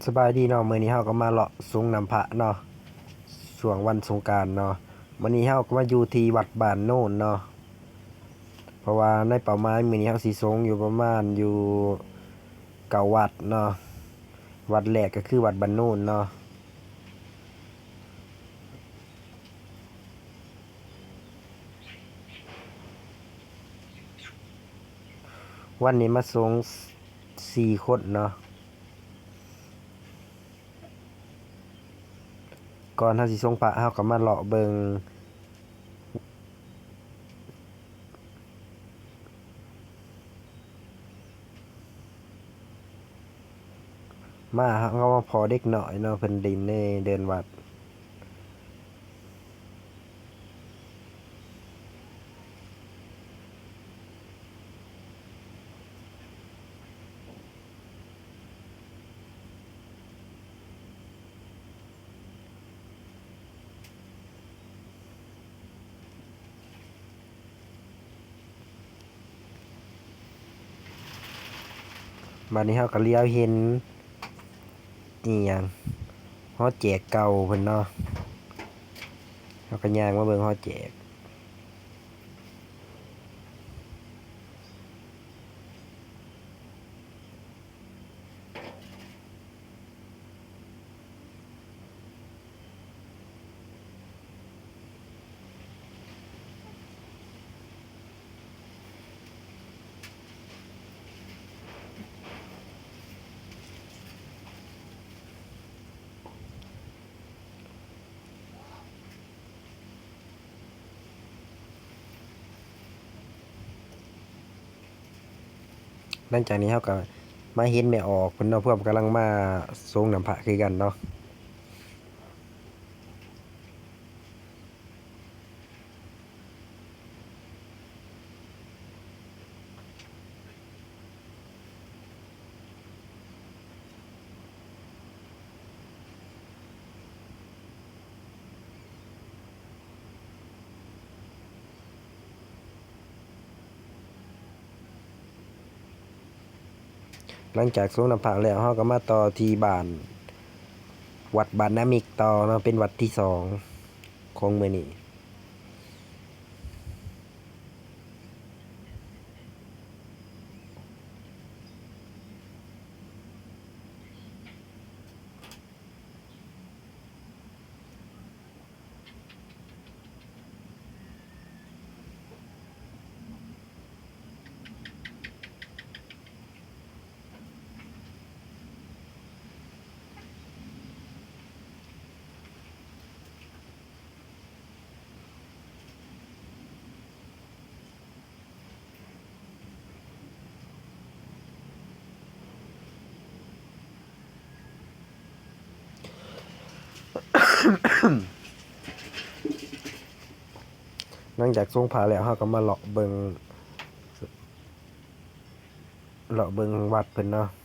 ສະບາຍດີເນາະ, ມື້ນີ້ເຮົາກໍມາເລາະສົງນ້ຳພະເນາະ ຊ່ວງວັນສົງການເນາະ. ມື້ນີ້ເຮົາກໍມາຢູ່ທີ່ວັດບ້ານໂນນເນາະ ເພາະວ່າໃນເປົ້າໝາຍມື້ນີ້ເຮົາຊິສົງຢູ່ປະມານຢູ່ເກົ້າວັດເນາະ. ວັດແລກກໍຄືວັດບ້ານໂນນເນາະ. ວັນນີ້ມາສົງສີ່ຄົນເນາະ. ກ່ອນເຮົາຊິສົງພະ ເຮົາກໍມາເລາະເບິ່ງ ມາເຮົາກໍມາພໍ້ເດັກນ້ອຍເນາະ ເພິ່ນຫຼິ້ນໃນເດີ່ນວັດ. ບາດນີ້ເຮົາກໍຫຼຽວເຫັນອີ່ຫຍັງ ຫໍແຈກເກົ່າເພິ່ນເນາະ, ເຮົາກໍຍ່າງມາເບິ່ງຫໍແຈກ. ຫຼັງຈາກນີ້ເຮົາກໍມາເຫັນແມ່ອອກເພິ່ນເນາະ, ເພິ່ນກຳລັງມາສົງນ້ຳພະຄືກັນເນາະ. ຫຼັງຈາກສົງນ້ຳພະແລ້ວ ເຮົາກໍມາຕໍ່ທີ່ບ້ານ ວັດບ້ານນາມິກຕໍ່ເນາະ, ເປັນວັດທີສອງຂອງມື້ນີ້. ຫຼັງຈາກສົງພະແລ້ວ ເຮົາກໍມາເລາະເບິ່ງ ເລາະເບິ່ງວັດເພິ່ນເນາະ.